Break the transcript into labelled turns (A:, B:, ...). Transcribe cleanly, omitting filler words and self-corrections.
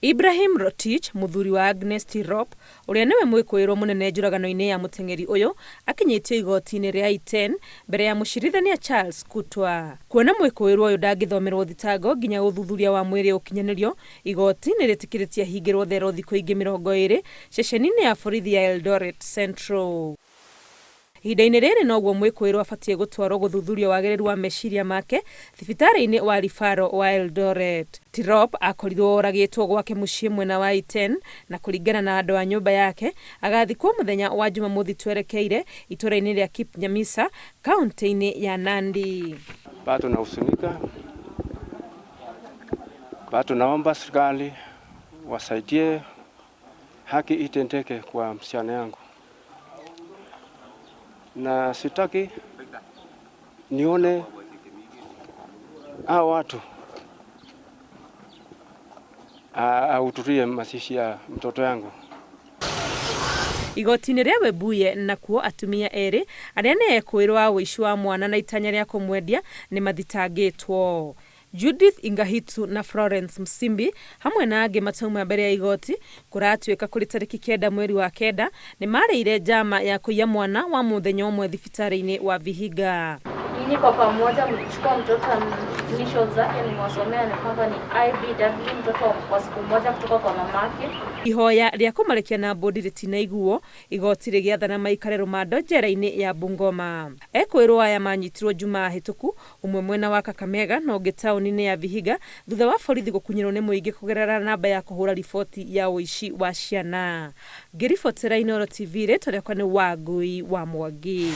A: Ibrahim Rotich, mũthuri wa Agnes Tirop, ũrĩa nĩwe mwĩkũĩrwo mũnene njũragano-inĩ ya mũteng'eri ũyũ, akinyĩtio igoti-inĩ rĩa Iten mbere ya mũcirithania Charles Kutwa. Kuona mwĩkũĩrwo ũyũ ndangĩthomerwo thitango nginya ũthuthuria wa mwĩrĩ ũkinyanĩrio, igoti nĩrĩtĩkĩrĩtie ahingĩrwo thero thikũ ingĩ 20 ceceni-inĩ ya borithi ya Eldoret Central. Ihinda-inĩ rĩrĩ noguo mwĩkũĩrwo abatiĩ gũtwarwo gũthuthurio wagĩrĩru wa meciria make thibitarĩ-inĩ wa Rifaro wa Eldoret. Tirop akorirwo oragĩtwo gwake mũciĩ mwena wa Iten na kũringana na andũ a nyũmba yake agathikwo mũthenya wa Jumamothi twerekeire itũra-inĩ rĩa Kipnyamisa kaũntĩ-inĩ ya Nandi.
B: Bado nahuzunika, bado naomba serikali wasaidie haki itendeke kwa msichana yangu, na sitaki nione hao watu ahudhurie mazishi ya mtoto yangu.
A: Igoti-inĩ rĩa Webuye nakuo atumia erĩ arĩa nĩ ekũĩrwo a ũici wa mwana na itanya rĩa kũmwendia nĩ mathitangĩtwo. Judith Ingahitu na Florence Msimbi hamwe na angĩ matauma mbere ya igoti kũratuĩka kũrĩ tarĩki 9 mweri wa 9 nĩ marĩire njama ya kũiya mwana wa mũthenya ũmwe thibitarĩ-inĩ wa Vihiga.
C: Nyinyi kwa pamoja mlichukua mtoto, initials zake nimewasomea ni kwamba ni IBW, mtoto wa siku moja kutoka kwa mamake.
A: Ihoya rĩa kũmarekia na mbũndi rĩtinaiguo, igoti rĩgĩathana maikare rũmando njera-inĩ ya Bungoma. Ekũĩrwo aya manyitirwo Jumaa hĩtũku, ũmwe mwena wa Kakamega na ũngĩ taũni-inĩ ya Vihiga thutha wa borithi gũkunyĩrwo nĩ mũingĩ kũgerera namba ya kũhũra riboti ya ũici wa ciana. Ngĩribotera Inooro TV, rĩtwa rĩakwa nĩ Wangui wa Mwangi.